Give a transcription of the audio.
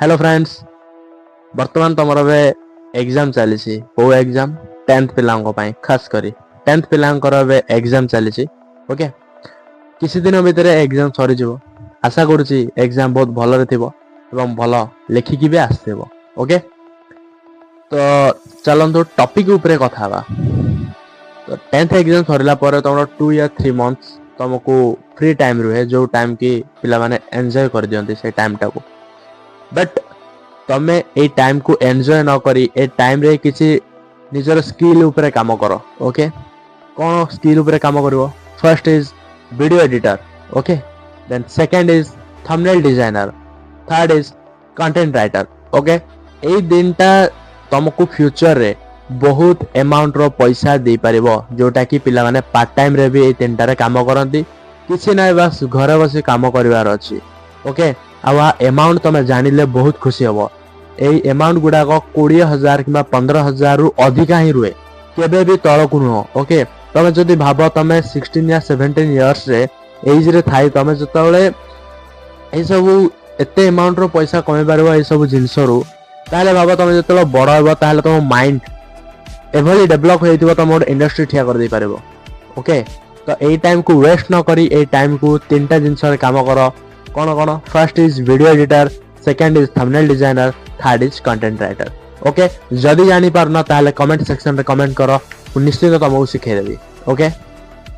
Hello friends, ବର୍ତ୍ତମାନ ତମର ଏବେ ଏକ୍ଜାମ ଚାଲିଛି। କୋଉ ଏକ୍ଜାମ? 10th ପିଲାଙ୍କ ପାଇଁ, ଖାସ କରି 10th ପିଲାଙ୍କର ଏବେ ଏକ୍ଜାମ ଚାଲିଛି। ଓକେ, କିଛି ଦିନ ଭିତରେ ଏକ୍ଜାମ ସରିଯିବ। ଆଶା କରୁଛି ଏକ୍ଜାମ ବହୁତ ଭଲରେ ଥିବ ଏବଂ ଭଲ ଲେଖିକି ବି ଆସିଥିବ। ଓକେ, ତ ଚାଲନ୍ତୁ ଟପିକ ଉପରେ କଥା ହେବା। ତ 10th exam ସରିଲା ପରେ ତମର 2 ୟା 3 ମନ୍ଥସ୍ ତମକୁ ଫ୍ରି ଟାଇମ୍ ରୁହେ, ଯୋଉ ଟାଇମ୍ କି ପିଲାମାନେ ଏନ୍ଜୟ କରିଦିଅନ୍ତି ସେଇ ଟାଇମ୍ଟାକୁ। ବଟ୍ ତମେ ଏଇ ଟାଇମ୍କୁ ଏନ୍ଜୟ ନ କରି ଏ ଟାଇମ୍ରେ କିଛି ନିଜର ସ୍କିଲ୍ ଉପରେ କାମ କର। ଓକେ, କ'ଣ ସ୍କିଲ୍ ଉପରେ କାମ କରିବ? First is video editor, okay, then second is thumbnail designer, third is content writer. Okay, ଏଇ ତିନିଟା ତମକୁ ଫ୍ୟୁଚରରେ ବହୁତ ଆମାଉଣ୍ଟର ପଇସା ଦେଇପାରିବ, ଯୋଉଟା କି ପିଲାମାନେ ପାର୍ଟ ଟାଇମରେ ବି ଏଇ ତିନିଟାରେ କାମ କରନ୍ତି। କିଛି ନାହିଁ, ବାସ୍ ଘରେ ବସି କାମ କରିବାର ଅଛି। ଓକେ, ଆଉ ଆ ଏମାଉଣ୍ଟ ତମେ ଜାଣିଲେ ବହୁତ ଖୁସି ହବ। ଏଇ ଏମାଉଣ୍ଟ ଗୁଡାକ 20,000 କିମ୍ବା 15,000ରୁ ଅଧିକା ହିଁ ରୁହେ, କେବେ ବି ତଳକୁ ନୁହଁ। ଓକେ, ତମେ ଯଦି ଭାବ, ତମେ 16 ୟା 17 ଇୟର୍ସରେ ଏଜରେ ଥାଇ ତମେ ଯେତେବେଳେ ଏଇସବୁ ଏତେ ଆମାଉଣ୍ଟର ପଇସା କମେଇ ପାରିବ ଏଇସବୁ ଜିନିଷରୁ, ତାହେଲେ ଭାବ ତମେ ଯେତେବେଳେ ବଡ ହେବ, ତାହେଲେ ତମ ମାଇଣ୍ଡ ଏଭଳି ଡେଭଲପ ହେଇଥିବ, ତମ ଗୋଟେ ଇଣ୍ଡଷ୍ଟ୍ରି ଠିଆ କରିଦେଇ ପାରିବ। ଓକେ, ତ ଏଇ ଟାଇମକୁ ୱେଷ୍ଟ ନ କରି ଏଇ ଟାଇମକୁ ତିନିଟା ଜିନିଷରେ କାମ କର। କ'ଣ କ'ଣ? First is video editor, second is thumbnail designer, third is content writer. Okay, ଯଦି ଜାଣିପାରୁନ, ତାହେଲେ କମେଣ୍ଟ ସେକ୍ସନରେ କମେଣ୍ଟ କର, ମୁଁ ନିଶ୍ଚିତ ତମକୁ ଶିଖେଇଦେବି। ଓକେ।